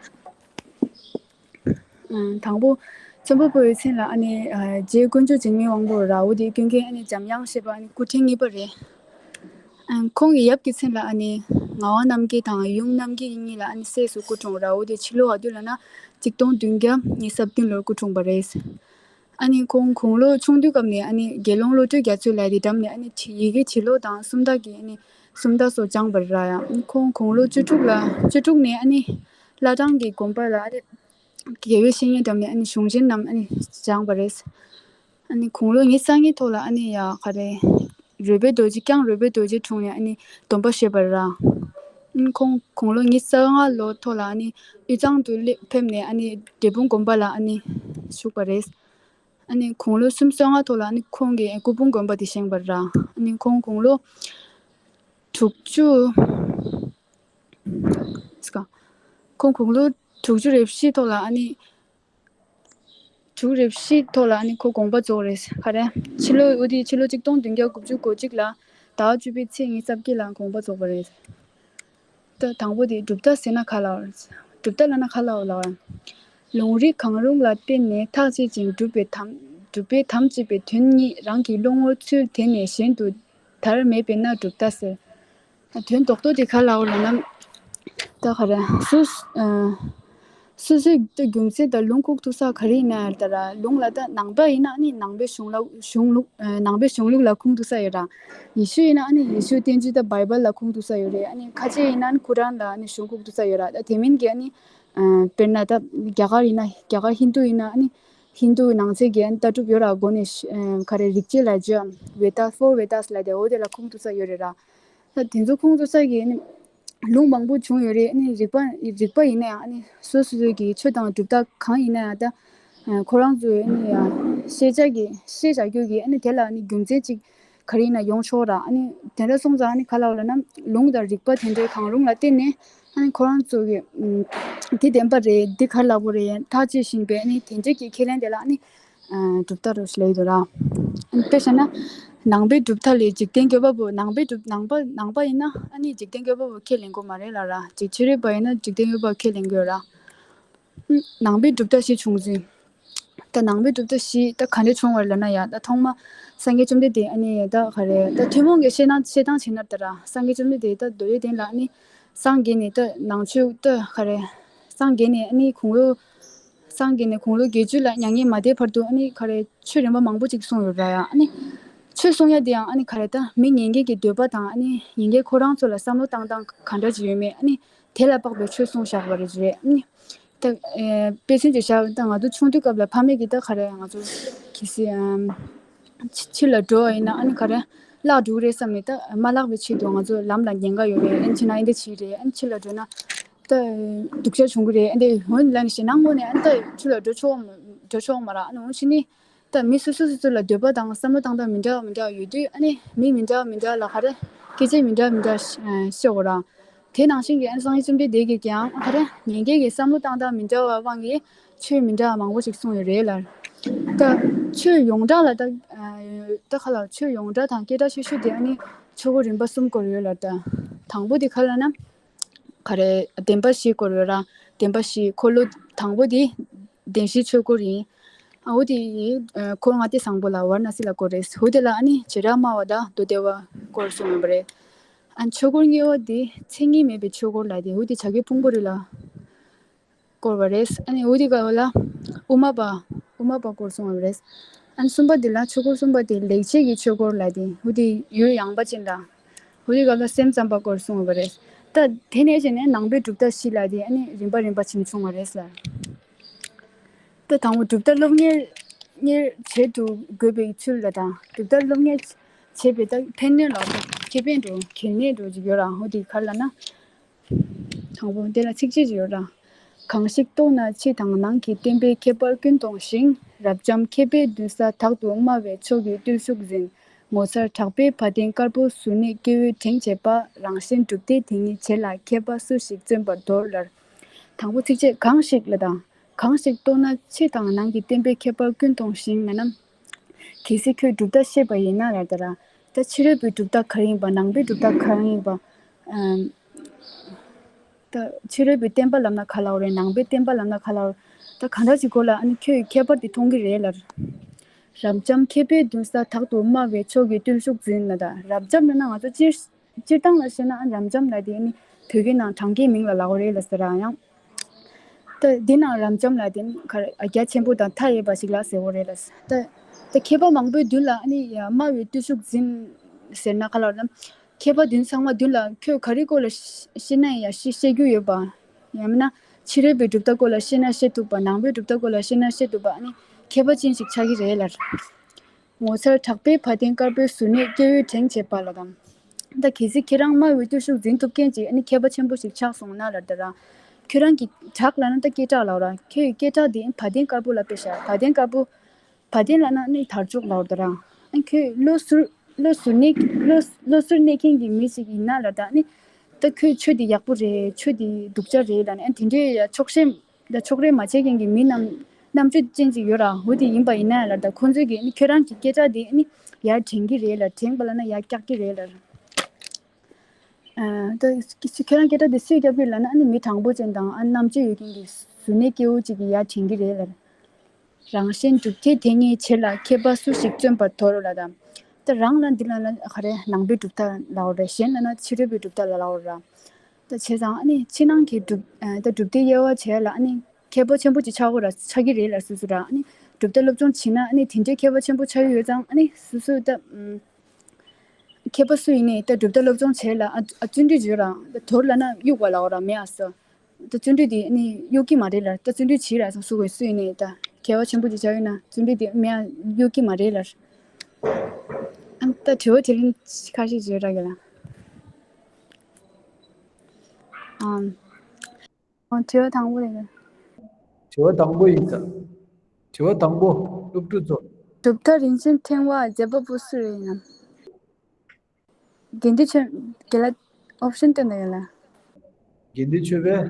ཨ་དང་པོ་རྩོམ་པ་པོའི་མཚན་ལ་ཨ་ནི་ཨ་རྗེ་དཀོན་མཆོག་འཇིགས་མེད་དབང་པོ་ར། འོ་དེ་ཀུན་མཁྱེན་ཨ་ནི་འཇམ་དབྱངས་བཞད་པ་ཨ་ནི་སྐུ་ཕྲེང་གཉིས་པ་རེད། ཨ་ཁོང་གི་ཡབ་ཀྱི་མཚན་ལ་ཨ་ནི་ངག་དབང་རྣམ་རྒྱལ་དང་ཡུམ་རྣམ་རྒྱལ་གཉིས་ལ་ཨ་ནི་སྲས་སུ་སྐུ་འཁྲུངས་ར། འོ་དེ་ཕྱི་ལོ་ག་དུས་ལབ་ན་གཅིག་སྟོང་བདུན་བརྒྱ་ཉི་ཤུ་རྩ་བདུན་ལོར་སྐུ་འཁྲུངས་པ་རེད། ཨ་ནི་ཁོང་དགུང་ལོ་ཆུང་དུས་སྐབས་ནས་ཨ་ནི་དགེ་སློང་བློ་གྲོས་རྒྱ་མཚོ་ལ་དེ་འགྲམ་ནས་ཨ་ནི་ཡི་གེ་བྱིན་རླབས་དང་སུམ་རྟགས་ཀྱི་ཨ་ནི་སུམ་རྟགས་སོགས་སྦྱངས་པ་རེད་ཡ། ཁོང་དགུང་ལོ་བཅུ་དྲུག་ལ་བཅུ་དྲུག་ནས་ཨ་ནི་བླ་བྲང་གི་དགོན་པ་ལ་ཨ་ནི་དགེ་བའི་བཤེས་གཉེན་འགྲམ་ནས་ཨ་ནི་གཞུང་ཆེན་རྣམས་ཨ་ནི་སྦྱངས་པ་རེད། ཨ་ནི་དགུང་ལོ་ཉི་ཤུ་རྩ་ལྔའི་ཐོག་ལ་ཨ་ནི་ཡ་ག་རེ། རོལ་པའི་རྡོ་རྗེ་ཀྱང་རོལ་པའི་རྡོ་རྗེ་འཁྲུངས་ནས་ཨ་ནི་སྡོམ་པ་བཞེས་པ་རེད། ཨ་ནི་ཁོང་དགུང་ལོ་ཉི་ཤུ་རྩ་ལྔ་ལོ་ཐོག་ལ་ཨ་ནི་དབུས་གཙང་དུ་སླེབས་ཕེབས་ནས་ཨ་ནི་འབྲས་སྤུངས་དགོན་པ་ལ་ཨ་ནི་བཞུགས་པ་རེད། ཨ་ནི་དགུང་ལོ་སུམ་ཅུ་སོ་ལྔ་ཐོག་ལ་ཨ་ནི་ཁོང་གིས་སྐུ་འབུམ་དགོན་པ་དེ་བཞེངས་པ་རེད། ཨ་ནི་ཁོང་དགུང་ལོ་དྲུག་ཅུ། ཁོང་དགུང་ལོ་དྲུག་ཅུ་རེ་བཞི་ཐོག་ལ་ཨ་ནི། དྲུག་རེ་བཞི་ཐོག་ལ་ཨ་ནི་ཁོ་དགོངས་པ་རྫོགས་རེད། ག་རེ། ཕྱི་ལོ་འོ་དེ་ཕྱི་ལོ་གཅིག་སྟོང་བདུན་བརྒྱ་དགུ་བཅུ་གོ་གཅིག་ལ་ཟླ་བ་བཅུ་པའི་ཚེས་ཉི་ཤུ་རྩ་བརྒྱད་ལ་དགོངས་པ་རྫོགས་པ་རེད། ད་དང་པོ་དེ་གྲུབ་མཐའ་ཟེར་ན་ག་ལ་བ། གྲུབ་མཐའ་ལབ་ན་ག་ལ་བ་ལ་བ། ལུང་རིགས་གང་རུང་ལ་བརྟེན་ནས་ཐག་བཅད་ཅིང་སྒྲུབ་པའི་དམ། སྒྲུབ་པའི་དམ་བཅས་པའི་དོན་གཉིས་རང་གི་བློ་ངོར་ཚུལ་དེ་ནས་གཞན་དུ་དར་མེད་པས་ན་གྲུབ་མཐའ་ཟེར། དོན་རྡོག་རྡོག་དེ་ག་ལ་བ་ལ་ན། ད་ག་རེ་སུ། སོ་སོའི་ད་རྒྱུ་མཚན་དང་ལུང་ཁུག་ཐུག་ས་ག་རེ་ཡིན་ན་ཡང་ད་ར་ལུང་ལ་ད་ནང་པ་ཡིན་ན་ཨ་ནི་ནང་པའི་གཞུང་ལ་གཞུང་ལུགས་ནང་པའི་གཞུང་ལུགས་ལ་ཁུངས་ཐུག་ས་ཡོད་ར། ཡེ་ཤུ་ཡིན་ན་ཨ་ནི་ཡེ་ཤུ་བསྟན་བཅོས་ད་བྷའི་བལ་ལ་ཁུངས་ཐུག་ས་ཡོད་རེད། ཨ་ནི་ཁ་ཆེ་ཡིན་ན་ཨ་ནི་ཁུ་རན་ལ་ཨ་ནི་གཞུང་ཁུངས་ཐུག་ས་ཡོད་ར། ད་དེ་མིན་གྱི་ཨ་ནི་དཔེར་ན་ད་རྒྱ་གར་ཡིན་ན་རྒྱ་གར་ཧིན་དུ་ཡིན་ན་ཨ་ནི་ཧིན་དུ་ནང་ཚན་གྱི་ཨ་ནི་ལྟ་གྲུབ་ཡོད་ར། སྒོ་ནས་ག་རེ་རིག་བྱེད་ལ་བརྗོད་ཨམ་ཝེ་ད་ཕོར་ཝེ་དཱས་ལ་དེ་འོ་དེ་ལ་ཁུངས་ཐུག་ས་ཡོད་རེད་ར། ད་དེ་ཚོ་ཁུངས་ཐུག་ས་གི་ཨ་ནི། ལུང་མང་པོ་བྱུང་ཡོད་རེད། ཨ་ནི་རིག་པ་རིག་པ་ཡིན་ན་ཡང་ཨ་ནི་སོ་སོ་སོ་གི་ཆོས་དང་གྲུབ་མཐའ་གང་ཡིན་ན་ཡང་ད་ཁོ་རང་ཚོས་ཨ་ནི་ཡང་ཤེས་བྱ་གི་ཤེས་བྱ་རྒྱུ་གི་ཨ་ནི་དེ་ལ་ཨ་ནི་རྒྱུ་མཚན་ཅིག་ག་རེ་ཡིན་ན་ཡོང་ཆོག་ར། ཨ་ནི་དེ་འདྲ་སོང་ཙང་ཨ་ནི་ག་ལབ་ལབ་ན་ལུང་དང་རིག་པ་དེ་འདྲའི་གང་རུང་ལ་བརྟེན་ནས་ཨ་ནི་ཁོ་རང་ཚོ་གི་འདི་བདེན་པ་རེད། འདི་ག་རེ་ལབ་དགོས་རེད་ཐག་བཅད་བཞིན་པའི་ཨ་ནི་དེ་འདྲའི་གི་ཁས་ལེན་དེ་ལ་ཨ་ནི། གྲུབ་མཐའ་རུ་ལས་དོ་ར། དཔེ་བཞག་ན། ནང་པའི་གྲུབ་མཐའ་ལས་འཇིག་རྟེན་བཀོད་པ་པོ་ནང་པའི་གྲུབ་ནང་པ་ནང་པ་ཡིན་ན་ཨ་ནི་འཇིག་རྟེན་བཀོད་པ་པོ་ཁས་ལེན་དགོས་མ་རེད་ལ་ར། ཅིག་ཕྱི་རོལ་པ་ཡིན་ན་འཇིག་རྟེན་བཀོད་པ་ཁས་ལེན་དགོས་ར། ནང་པའི་གྲུབ་མཐའ་བཞི་བྱུང་ཚུལ། ད་ནང་པའི་གྲུབ་མཐའ་བཞི་ད་ག་འདྲ་བྱུང་བ་རེད་ལབ་ན་ཡ་ད་ཐོག་མ་སངས་རྒྱས་བཅོམ་ལྡན་འདས་ཨ་ནི་ད་ག་རེ་ད་ཐུན་མོང་གི་བཤད་སྟངས་བཤད་སྟངས་བྱས་ན་ད་ར་སངས་རྒྱས་བཅོམ་ལྡན་འདས་ད་མདོ་ཡི་སྟེང་ལ་ཨ་ནི་སངས་རྒྱས་ནས་ད་ནང་ཆོས་ད་ག་རེ་སངས་རྒྱས་ནས་ཨ་ནི་དགུང་ལོ། སངས་རྒྱས་ནས་དགུང་ལོ་བརྒྱད་ཅུ་ལ་མྱ་ངན་མ་འདས་བར་དུ་ཨ་ནི་ག་རེ་ཆོས་རིམ་པ་མང་པོ་ཅིག་གསུངས་ཡོད་ར་ཡ། ཨ་ནི་ཆོས་གསུང་ཡ་དེ་ཡང་ཨ་ནི་ག་རེ་ད་མི་ཉན་མཁན་གྱི་འདོད་པ་དང་ཨ་ནི་ཉན་མཁན་ཁོ་རང་ཚོ་ལ་བསམ་བློ་བཏང་སྟངས་ག་འདྲ་ཅིག་ཡོད་མེད་ཨ་ནི་དེ་ལ་དཔག་པའི་ཆོས་གསུངས་བཞག་པ་རེད་རེད། ཨ་ནི་ད་དཔེ་མཚོན་ཅིག་བཞག་ད་ང་ཚོ་ཆུང་དུས་སྐབས་ལ་ཕ་མས་ཀྱིས་ད་ག་རེ་ང་ཚོ་གལ་སྲིད་ཕྱི་ཕྱི་ལ་འགྲོ་བ་ཡིན་ན་ཨ་ནི་ག་རེ་བརླག་འགྲོ་གི་རེད་བསམ་ནས་ད་མ་བརླག་པའི་ཆེད་དུ་ང་ཚོ་ལམ་ལ་ཉེན་ཁ་ཡོད་རེད། ཨ་ནི་ཕྱི་ན་ཨེ་འདྲ་བྱེད་རེད། ཨ་ནི་ཕྱི་ལ་འགྲོ་ན། ད་སྡུག་ཅག་བྱུང་གི་རེད། ཨ་འདི་འོན་ལ་ནི་ཞེད་སྣང་ངོ་ནས་ཨ་ནི་ད་ཆུ་ལ་འགྲོ་ཆོག་མ་འགྲོ་ཆོག་མ་ར། ཨ་ནི་འོན་ཕྱི་ནི་ ད་མི་སོ་སོ་སོ་སོ་ལ་འདོད་པ་དང་བསམ་བློ་བཏང་སྟངས་མི་འདྲ་བ་མི་འདྲ་བ་ཡོད་དུས། ཨ་ནི་མི་མི་འདྲ་བ་མི་འདྲ་ལ་ག་རེ་སྐད་ཆ་མི་འདྲ་བ་མི་འདྲ་བཤད་དགོས་ར། དེ་ནང་བཞིན་གྱི་ཨ་ནི་སངས་རྒྱས་བཅོམ་ལྡན་འདས་ཀྱིས་ཀྱང་ག་རེ་ཉན་མཁན་གྱི་བསམ་བློ་བཏང་སྟངས་མི་འདྲ་བ་དབང་གིས་ཆོས་མི་འདྲ་བ་མང་པོ་ཞིག་གསུངས་ཡོད་རེད་ལ། ད་ཆོས་ཡོངས་གྲགས་ལ་ད་ད་ག་ལ་ཆོས་ཡོངས་གྲགས་དང་སྐད་གྲགས་ཆེ་ཤོས་དེ་ཨ་ནི་ཆོས་འཁོར་རིམ་པ་གསུམ་སྐོར་ཡོད་ལ། ད་དང་པོ་དེ་ག་ལ་ན། ག་རེ་བདེན་པ་བཞི་སྐོར་ཡོད་ར། བདེན་པ་བཞི་འཁོར་ལོ་དང་པོ་དེ་བདེན་བཞིའི་ཆོས་འཁོར་ཡིན། ཨ་འོ་དེ་ཡི་འཁོར་ལྔ་སྟེ་བཟང་པོ་ལ་ཝཱ་ར་ཎ་སི་ལ་སྐོར་རེད། འོ་དེ་ལ་ཨ་ནི་བྱེ་བྲག་སྨྲ་བ་དང་མདོ་སྡེ་པ་སྐོར་གསུངས་ཡོད་པ་རེད། ཨ་ཆོས་འཁོར་གཉིས་པ་དེ་མཚན་ཉིད་མེད་པའི་ཆོས་འཁོར་ལ་དེ་འོ་དེ་བྱ་རྒོད་ཕུང་པོ་རི་ལ་སྐོར་བ་རེད། ཨ་ནི་འོ་དེ་ག་ལ་དབུ་མ་པ་དབུ་མ་པ་སྐོར་གསུངས་པ་རེད། ཨ་ནི་གསུམ་པ་དེ་ལ་ཆོས་འཁོར་གསུམ་པ་དེ་ལེགས་བྱས་ཀྱི་ཆོས་འཁོར་ལ་དེ་འོ་དེ་ཡུལ་ཡངས་པ་ཅན་དང་། འོ་དེ་ག་ལ་སེམས་ཙམ་པ་སྐོར་གསུངས་པ་རེད། ད་དེ་ནས་བྱས་ནས་ནང་པའི་གྲུབ་མཐའ་བཞི་ལ་དེ་ཨ་ནི་རིམ་པ་རིམ་པ་བྱས་ནས་གསུངས་པ་རེད་ལ། ད་དང་པོ་གྲུབ་མཐའ་སློབ་གཉེར་གཉེར་བྱེད་དུ་དགོས་པའི་ཚུལ་ལ་དང་གྲུབ་མཐའ་སློབ་གཉེར་བྱེད་པའི་ད་ཕན་གནོད་ལ་ད་ཁེ་ཕན་འགྲོ་གལ་གནད་འགྲོ་ཅིག་ཡོད་ར། འོ་དེ་ག་ལ་ན། དང་པོ་དེ་ལ་ཚིགས་བཅད་ཅིག་ཡོད་ར། གང་ཞིག་རྟོགས་ན་ཕྱི་དང་ནང་གི་བསྟན་པའི་ཁྱད་པར་ཀུན་མཐོང་ཞིང་། རབ་འབྱམས་མཁས་པའི་མདུན་ས་དག་ཏུ་སྨྲ་བའི་མཆོག་གི་བརྟུལ་ཞུགས་འཛིན། ངོ་མཚར་གྲགས་པའི་བ་དན་དཀར་པོ་གཟུགས་ནི་སྐྱེ་བོའི་དྲིན་བྱེད་པ། རང་གཞན་གྲུབ་མཐའི་དེ་ཉིད་བྱེད་ལ་མཁས་པ་སུ་ཞིག་བརྩོན་པར་དོར་ལར། དང་པོ་ཚིགས་བཅད་གང་ཞིག་ལ་དང་། གང་ཞིག་རྟོགས་ན་ཕྱི་དང་ནང་གི་བསྟན་པའི་ཁྱད་པར་ཀུན་མཐོང་ཞིང་ལ་ན། གལ་སྲིད་ཁྱོད་གྲུབ་མཐའ་ཤེས་པ་ཡིན་ན་ལ་ད་ར། ད་ཕྱི་རོལ་པའི་གྲུབ་མཐའ་ག་རེ་ཡིན་པ་ནང་པའི་གྲུབ་མཐའ་ག་རེ་ཡིན་པ། ཨམ། ད་ཕྱི་རོལ་པའི་བསྟན་པ་ལབ་ན་ག་ལབ་རེད། ནང་པའི་བསྟན་པ་ལབ་ན་ག་ལབ་རེད། ད་གང་འདྲ་ཞིག་གོ་ལ་ཨ་ནི་ཁྱོད་ཀྱི་ཁྱད་པར་དེ་མཐོང་གི་རེད་ལ། རབ་འབྱམས་མཁས་པའི་མདུན་ས་དག་ཏུ་སྨྲ་བའི་མཆོག་གི་བརྟུལ་ཞུགས་འཛིན་ལ། ད་རབ་འབྱམས་ལབ་ན་ང་ཚོ་སྤྱིར་སྤྱིར་བཏང་ལ་བཤད་ན་ཨ་རབ་འབྱམས་ལ་དེ་ནི་བོད་སྐད་ནང་གྲངས་ཀའི་མིང་ལ་ལབ་རེད་ལ་ཟེར་ར་ཡང་། ད་འདི་ནང་རབ་འབྱམས་ལ་དེ་ནི་ག་རེ་ཨ་རྒྱ་ཆེན་པོ་དང་མཐའ་ཡས་པ་ཞིག་ལ་ཟེར་བ་རེད་ལ། ད་ད་མཁས་པ་མང་པོའི་མདུན་ལ་ཨ་ནི་ཡ་སྨྲ་བའི་བརྟུལ་ཞུགས་འཛིན་ཟེར་ན་ག་ལ་ལབ་ན། མཁས་པ་མདུན་ཚང་མ་མདུན་ལ་ཁྱོད་ག་རེ་སྐོར་ལ་ཤེས་ན་ཡ་ཤེས་ཤེས་རྒྱུ་ཡོད་པ། ཡང་མིན་ན་ཕྱི་རོལ་པའི་གྲུབ་མཐའ་སྐོར་ལ་ཤེས་ན་ཤེས་ཐུབ་པ། ནང་པའི་གྲུབ་མཐའ་སྐོར་ལ་ཤེས་ན་ཤེས་ཐུབ་པ་ཨ་ནི་མཁས་པ་ཅན་ཞིག་ཆགས་ཀྱི་རེད་ལ། ངོ་མཚར་གྲགས་པའི་བ་དན་དཀར་པོའི་གཟུགས་ནི་སྐྱེ་བོའི་དྲིན་བྱེད་པ་ལ་དང་། ད་གལ་སྲིད་ཁྱེད་རང་སྨྲ་བའི་བརྟུལ་ཞུགས་འཛིན་ཐུབ་མཁན་ཅིག་ཨ་ནི་མཁས་པ་ཆེན་པོ་ཞིག་ཆགས་སོང་ན་ལ་ད་ར། ཁྱོད་རང་གི་གྲགས་ལ་ན་ད་སྐད་གྲགས་ལ་ར། ཁྱོད་ཀྱི་སྐད་གྲགས་དེ་བ་དན་དཀར་པོ་ལ་དཔེ་བཞག་བ་དན་དཀར་པོ། བ་དན་ལ་ན་ནི་དར་ལྕོག་ལ་ར་ད་ར། ཨ་ཁྱོད་བློ་གཟུར་བློ་གཟུར་གནས་བློ་བློ་གཟུར་གནས་མཁན་གྱི་མི་ཞིག་ཡིན་ན་ལ་ད་ནི། ད་ཁྱོད་ཆོས་དེ་ཡག་པོ་རེད། ཆོས་དེ་སྡུག་ཅག་རེད་ལ་ནི་ཨ་དེ་འདྲའི་ཡ་ཕྱོགས་ཞེན། ད་ཕྱོགས་རིས་མ་བྱེད་མཁན་གྱི་མི་རྣམས་རྣམ་དཔྱོད་ཅན་ཅིག་ཡོད་ར། འོ་དེ་ཡིན་པ་ཡིན་ན་ལ་ད་ཁོང་ཚོས་ཀྱིས་ནི་ཁྱོད་རང་གི་སྐད་གྲགས་དེ་ནི་ཡར་དྲན་གྱི་རེད་ལ། དྲན་པ་ལ་ན་ཡར་བཀྱག་གི་རེད་ལ། ཨ་ད་ཁྱོད་རང་སྐད་གྲགས་དེ་སུས་བཀྱག་གི་ལ་ན་ཨ་ནི་མི་དྲང་པོ་ཅན་དང་ཨ་རྣམ་དཔྱོད་ཡོད་མཁན་གྱི་གཟུར་གནས་སྐྱེ་བོ་ཅིག་གིས་ཡར་དྲན་གྱི་རེད་ལ། རང་གཞན་གྲུབ་མཐའི་དེ་ཉིད་བྱེད་ལ་མཁས་པ་སུ་ཞིག་བརྩོན་པར་དོར་ལ་དང་། ད་རང་ལ་འདི་ལ་ན་ག་རེ་ནང་པའི་གྲུབ་མཐའ་ལབ་རེད། གཞན་ལ་ན་ཕྱི་རོལ་པའི་གྲུབ་མཐའ་ལ་ལབ་ར། ད་བྱས་ཙང་ཨ་ནི་ཕྱི་ནང་གི་གྲུབ་ཨ་ད་གྲུབ་མཐའི་དབྱེ་བ་བྱས་ལ་ཨ་ནི་མཁས་པ་ཆེན་པོ་ཅིག་ཆགས་དགོས་ར་ཆགས་ཀྱི་རེད་ལ་སོ་སོ་ར། ཨ་ནི་གྲུབ་མཐའ་སློབ་སྦྱོང་བྱེད་ན་ཨ་ནི་དེ་འདྲའི་མཁས་པ་ཆེན་པོ་ཆགས་ཀྱི་ཡོད་ཙང་ཨ་ནི་སོ་སོ་ད་ཨམ་མཁས་པ་སུ་ཡིན་ནའི་ད་གྲུབ་མཐའ་སློབ་སྦྱོང་བྱས་ལ་ཨ་ཨ་བརྩོན་འགྲུས་བྱོས་ར། ད་དོར་ལ་ན་གཡུག་པ་ལབ་ར་མེད་ཨ་སོ། ད་བརྩོན་འགྲུས་དེ་ཨ་ནི་གཡུག་གི་མ་རེད་ལ། ད་བརྩོན་འགྲུས་བྱེད་ར་སོ་སོ་གི་སུ་ཡིན་ནའི་ད་མཁས་པ་ཆེན་པོ་ཅིག་ཆགས་ཡོད་ན་བརྩོན་འགྲུས་དེ་མེད་ཨ་གཡུག་གི་མ་རེད་ལ། ཨ་ད་དྲི་བ་དེ་རིང་ཁ་ཤས་བརྗོད་ར་གི་ལ། ཨམ། ཨོ་དྲི་བ་དང་པོ་རེད། དྲི་བ་དང་པོ་ཡིན་ཙང་། དྲི་བ་དང་པོ་སློབ་ཕྲུག་ཚོ། གྲུབ་མཐའ་རིན་ཆེན་ཕྲེང་བ་མཛད་པ་པོ་སུ་རེད་ཡིན་ནམ། དགེ་འདུན་ཆོས་རྒན་ལགས་ཨོབ་ཤན་སྟོན་དང་ཡོད་ལ། དགེ་འདུན་ཆོས་འཕེལ།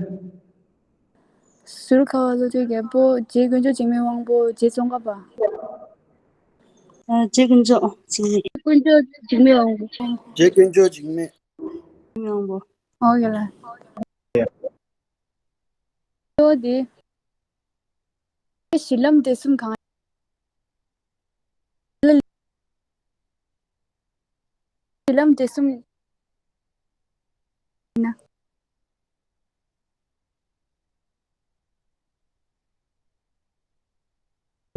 ཟུར་ཁ་བ་བློ་གྲོས་རྒྱལ་པོ། རྗེ་དཀོན་མཆོག་འཇིགས་མེད་དབང་པོ། རྗེ་ཙོང་ཁ་པ། ཨ་རྗེ་དཀོན་མཆོག་འཇིགས་མེད། དཀོན་མཆོག་འཇིགས་མེད་དབང་པོ། རྗེ་དཀོན་མཆོག་འཇིགས་མེད། དབང་པོ། ཨོ་ཡོད་ལ། ཨོ་དེ། གཞི་ལམ་འབྲས་གསུམ་གང་། གཞི་ལམ་འབྲས་གསུམ་ཡིན་ན།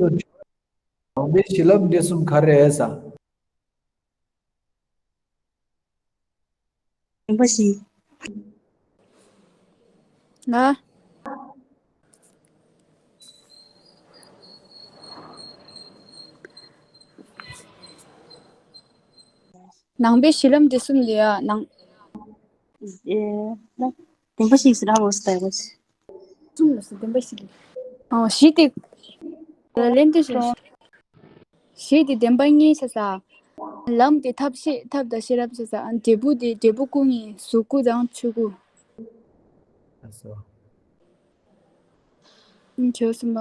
ནང་པའི་གཞི་ལམ་འབྲས་གསུམ་ག་རེ་རེད་ཟེར། ཡིན་པ་ཞིག་ལ། ནང་པའི་གཞི་ལམ་འབྲས་གསུམ་ལ་ཡ་ནང་། ཨེ། བདེན་པ་ཞིག་ཟེར་ར་འོ་སི་ཏ་ཡ་གསུམ་ལ་སོ་བདེན་པ་ཞིག་ཨོ་གཞི་དེ། ལན་དུ་ཞིག་གཞི་དེ་བདེན་པ་གཉིས་ཆ་ས། ལམ་དེ་ཐབས་ཤེས་ཐབས་དང་ཤེས་རབ་ཆ་ས། འབྲས་བུ་དེ་འབྲས་བུ་སྐུ་གཉིས་གཟུགས་སྐུ་དང་ཆོས་སྐུ། ཨ་སོ། ཨང་། བྱེད་པ་གསུམ་པ།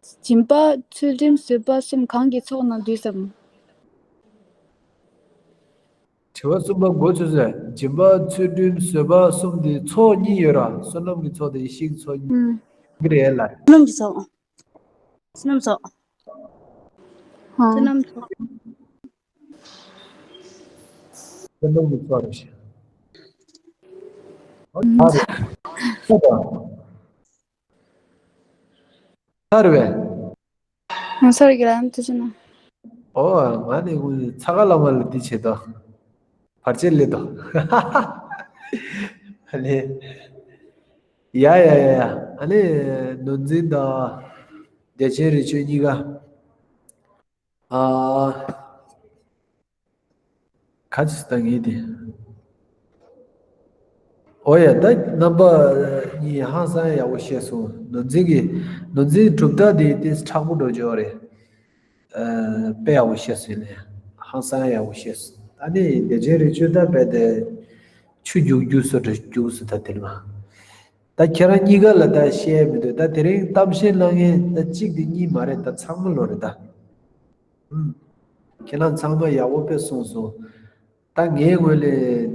སྦྱིན་པ་ཚུལ་ཁྲིམས་བཟོད་པ་གསུམ་གང་གི་ཚོགས་རྣམས་འདུས་སམ། དྲི་བ་གསུམ་པ་མགོ་ཚོས་ཟེར། སྦྱིན་པ་ཚུལ་ཁྲིམས་བཟོད་པ་གསུམ་དེ་ཚོགས་གཉིས་ཡོད་ར། བསོད་ནམས་ཀྱི་ཚོགས་དང་ཡེ་ཤེས་ཀྱི་ཚོགས་གཉིས། ཨུམ། གི་རེད་ལ། བསོད་ནམས་ཀྱི་ཚོགས། བསོད་ནམས་ཚོགས། ཧང་། བསོད་ནམས་ཚོགས། བསོད་ནམས་ཀྱི་ཚོགས་རེད་ཤག་ཨུམ། ཨ་རེད། ཚོགས་དང་། ཚར་བས། ང་ཚར་གི་ལ་ཐུགས་རྗེ་གནང་། ཨོ། ང་ནི་ཚ་ཁ་ལ་མ་ལ་འདི་བྱེད་དོ། བར་ཆད་ལས་དོ། ཨ་ནི། ཡ་ཡ་ཡ་ཡ། ཨ་ནི། ནོར་འཛིན་དང་། བདེ་ཆེན་རི་ཆོས་གཉིས་ཀ། ཨ། ག་ཅི་ལྟ་ངེས་ཏེ། ཨོ་ཡ། ད་རྣམ་པ་གཉིས་ཧང་སང་ཡག་པོ་བཤད་སོང་། ནོར་འཛིན་གྱི། ནོར་འཛིན་གྲུབ་རྟགས་དེ་ཏིས་མཁྲེགས་པོ་འགྲོ་འཇོག་རེད། ཨ། དཔེ་ཡག་པོ་བཤད་སོང་ནས། ཧང་སང་ཡག་པོ་བཤད་སོང་། ད་ནི་བདེ་ཆེན་རི་ཆོས་ད་དཔེ་དེ། ཆུ་རྒྱུག་རྒྱུག་སོ་འདྲ་རྒྱུག་སོ་ད་དེར་མ། ད་ཁྱེད་རང་གཉིས་ཀ་ལ་ད་བཤད་མི་འདུག་ད་དེ་རིང་གཏམ་བཤད་གནང་མཁན་ད་གཅིག་དེ་གཉིས་མ་རེད། ད་ཚང་མ་ལོ་རེད་ད། ཨུམ། ཁྱེད་རང་ཚང་མ་ཡག་པོ་དཔེ་གསུངས་སོང་། ད་ངའི་ངོས་ལས་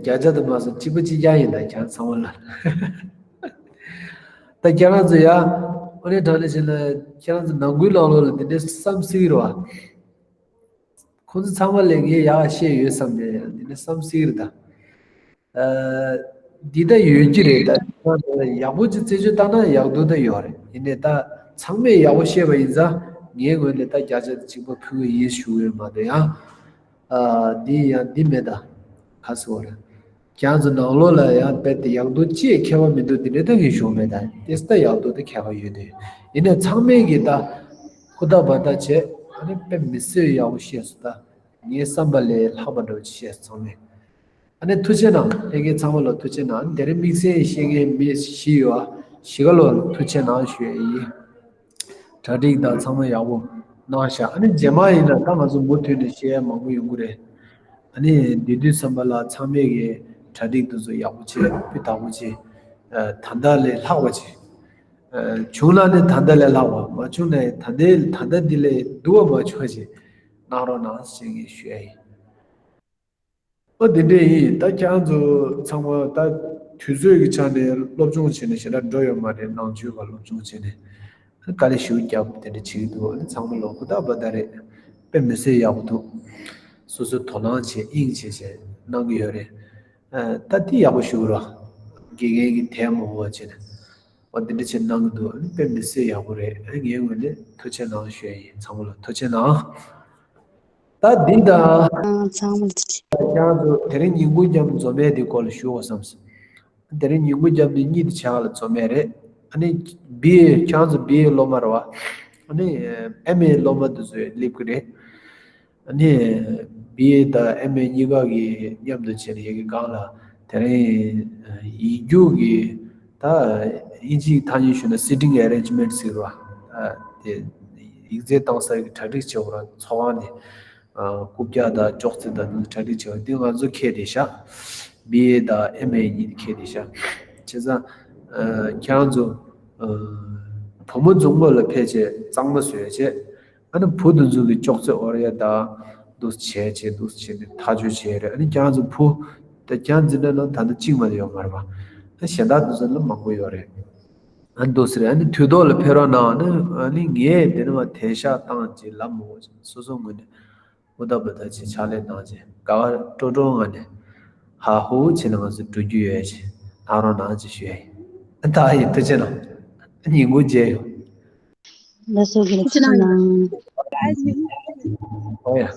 བརྒྱ་ཆ་དུ་མ་སོང་གཅིག་པ་གཅིག་རྐྱང་ཡིན། ད་ཁྱེད་རང་ཚང་མ་ལ། ད་ཁྱེད་རང་ཚོ་ཡ། ཨོ་ནི་དྲང་ནས་བྱས་ན་ཁྱེད་རང་ཚོ་ནང་ཁུལ་ནང་ལོགས་ལ་དེ་འདྲའི་བསམ་སྲིད་རེད་བ། ཁོང་ཚོ་ཚང་མ་ལས་ངས་ཡག་བཤད་ཡོད་བསམ་ནས་དེ་འདྲ་བསམ་སྲིད་རེད་ད། ཨ། འདི་ད་ཡོད་ཀྱི་རེད་ད། ཡག་པོ་ཅིག་རྩད་གཅོད་བཏང་ན་ཡག་སྡུག་ད་ཡོད་རེད། ཡིན་ནའི་ད་ཚང་མས་ཡག་པོ་བཤད་པ་ཡིན་ཙང་ངའི་ངོས་ནས་ད་བརྒྱ་ཆ་གཅིག་པ་ཕུལ་གི་ཡིན་ཞུ་གི་ཡོད་མ་གཏོགས་ཡང་། ཨ། འདི་ཡང་འདི་མེད་ད། ག་ཟེར་བ་རེད། ཁྱེད་ཚོ་ནང་ལོགས་ལ་ཡང་རྦད་དེ་ཡག་སྡུག་ཅིག་ཁྱད་པར་མི་འདུག་དེ་འདྲ་ད་ངས་ཞུ་མེད་ད། ཏེས་ད་ཡག་སྡུག་ད་ཁྱད་པར་ཡོད་དེ། ཡིན་ནའི་ཚང་མས་ཀྱི་ད་ཧུར་ཐག་འབད་ཐག་བྱས། ཨ་ནི་དཔེ་མི་སྲིད་ཡག་པོ་བཤད་སོང་ད། ངའི་བསམ་པ་ལས་ལྷག་པ་འདྲ་བོ་ཅིག་བཤད་སོང་ཚང་མས། ཨ་ནི་ཐུགས་རྗེ་གནང་། ལྷན་རྒྱས་ཚང་མ་ལ་ཐུགས་རྗེ་གནང་། ཨ་ནི་དེ་རིང་དམིགས་བསལ་བཤད་མཁན་མི་བཞི་ཡོད་ཨ། བཞི་ཀ་ལ་ཐུགས་རྗེ་གནང་ཞུ་ཡ་ཡིན། གྲ་སྒྲིག་དང་ཚང་མ་ཡག་པོ་གནང་ཤག་ཨ་ནི་རྗེས་མ་ཡིན་ན་ད་ང་ཚོ་མུ་མཐུད་ནས་བཤད་ཡ་མང་པོ་ཡོང་གི་རེད། ཨ་ནི་དེ་དུས་ཙམ་པ་ལ་ཚང་མས་ཀྱི་གྲ་སྒྲིག་དེ་ཚོ་ཡག་པོ་བྱེད། སྤུས་དག་པོ་བྱེད། ཨ། ད་ལྟ་ལས་ལྷག་པ་བྱེད། ཨ། བྱུང་ན་ནི་ད་ལྟ་ལས་ལྷག་པ། མ་བྱུང་ན་ད་ལྟའི་ད་ལྟ་འདི་ལས་སྡུག་པ་མ་བྱུང་བ་ཞིག་གནང་རོགས་གནང་ཞེས་ངས་ཞུ་ཡ་ཡིན། ཨོ། དེ་འདྲས་ཡིན། ད་ཁྱེད་རང་ཚོ་ཚང་མ་ད་དུས་ཚོད་ཀྱི་ཆ་ནས་སློབ་སྦྱོང་བྱས་ནས་ཞེ་དྲག་འགྲོ་ཡོད་མ་རེད། ནང་ཆོས་པ་སློབ་སྦྱོང་བྱས་ནས་དཀའ་ལས་ཞེ་པོ་བརྒྱབ་དེ་འདྲ་བྱེད་ཀྱི་འདུག་ཨ་ནི་ཚང་མ་ལོ་ཧུར་ཐག་འབད་ཐག་རེད། དཔེ་མི་སྲིད་ཡག་པོ་འདུག་སོ་སོས་དོ་སྣང་བྱས་དབྱིངས་བྱས་བྱས་གནང་གི་ཡོད་རེད། ཨ། ད་དེ་ཡག་པོ་ཞུ་རོགས། དགེ་རྒན་གྱི་དལ་མོ་བོ་བྱས་ནས། ཨོ། འདི་འདྲ་བྱས་གནང་གི་འདུག་ཨ་ནི་དཔེ་མི་སྲིད་ཡག་པོ་རེད། ཨ། ངའི་ངོས་ནས་ཐུགས་རྗེ་གནང་ཞུ་ཡ་ཡིན། ཚང་མ་ལ་ཐུགས་རྗེ་གནང་། ད་འདི་ད། ཨ། ཚང་མ་ལ་ཐུགས་རྗེ། ཁྱེད་རང་ཚོ་དེ་རིང་ཉིན་གུང་མཉམ་འཛོམས་མེད་དེ་སྐོར་ལ་ཞུ་དགོས་བསམ་སོང་། དེ་རིང་ཉིན་གུང་མཉམ་དེ་གཉིད་ཆག་ལ་འཛོམས་མེད་རེད། ཨ་ནི་བི་ཨེ། ཁྱེད་རང་ཚོ་བི་ཨེ་སློབ་མ་རེད་བ། ཨ་ནི་ཨེམ་ཨེ་སློབ་མ་དེ་ཚོ་སླེབས་ཀྱི་རེད། ཨ་ནི་བི་ཨེ་དང་ཨེམ་ཨེ་གཉིས་ཀ་གིས་མཉམ་དུ་བྱས་ནས་ཡ་གི་སྒང་ལ་དེ་རིང་ཡིག་རྒྱུགས་ཀྱི་ད་དབྱིན་ཇིའི་ཐ་སྙད་ཞུས་ན་sitting arrangement ཟེར་བ། ཨ། དེ་ཡིག་ཚད་བཏང་ས་གི་གྲ་སྒྲིག་བྱེད་དགོས་ར། ཚོགས་ཁང་ནས། ཨ། རྐུབ་བཀྱག་དང་ཅོག་ཙེ་དང་འདི་ཚོ་གྲ་སྒྲིག་བྱེད་དགོས། འདི་ང་ཚོ་ཁྱེར་བསྡད་ཤག་བི་ཨེ་དང་ཨེམ་ཨེ་གཉིས་ཁྱེར་བསྡད་ཤག་བྱས་ཙང་། ཨ། ཁྱེད་རང་ཚོ། ཨ། བུ་མོ་མཛུབ་མོ་ལ་ཕལ་ཆེར་གཙང་མ་བཟོས་བྱས། ཨ་ནི་བུ་དེ་ཚོ་གི་ཅོག་ཙེ་ཨོར་ཡ་ད་འདུག་བྱས་བྱས་འདུག་བྱས་ནས་ཐག་གཅོད་བྱས་རེད། ཨ་ནི་ཁྱེད་རང་ཚོ་བུ་ད་ཁྱེད་རང་འཛིན་གྲྭ་ནང་ད་ལྟ་གཅིག་མ་གཏོགས་ཡོད་མ་རེད་པ། ཨ། གཞན་དག་དེ་ཚོ་ལ་མང་པོ་ཡོད་རེད། ཨ། འདུག་ཟེར། ཨ་ནི་དུས་ཐོག་ལ་ཕེབས་རོགས་གནང་། ཨ་ནི་ངས་དེ་ནས་མར་དེད་ཤག་བཏང་བྱས་ལབ་མི་དགོས། སོ་སོ་ངོས་ནས་ཧུར་ཐག་འབད་ཐག་བྱས་ཕྱག་ལས་གནང་བྱས་དགའ་བ་སྤྲོ་སྤྲོ་ངང་ནས་ཧ་ཧུ་བྱས་ནས་ང་ཚོ་འགྲོ་རྒྱུ་ཡོད་བྱས་གནང་རོགས་གནང་བྱས་ཞུ་ཡ་ཡིན། ཨ། ད་ཡིན། ཐུགས་རྗེ་གནང་། ཨ། ཉིན་གུང་མཇལ་ཡོང་། ལགས་སོ། ཐུགས་རྗེ་གནང་། ཨོ་ཡ།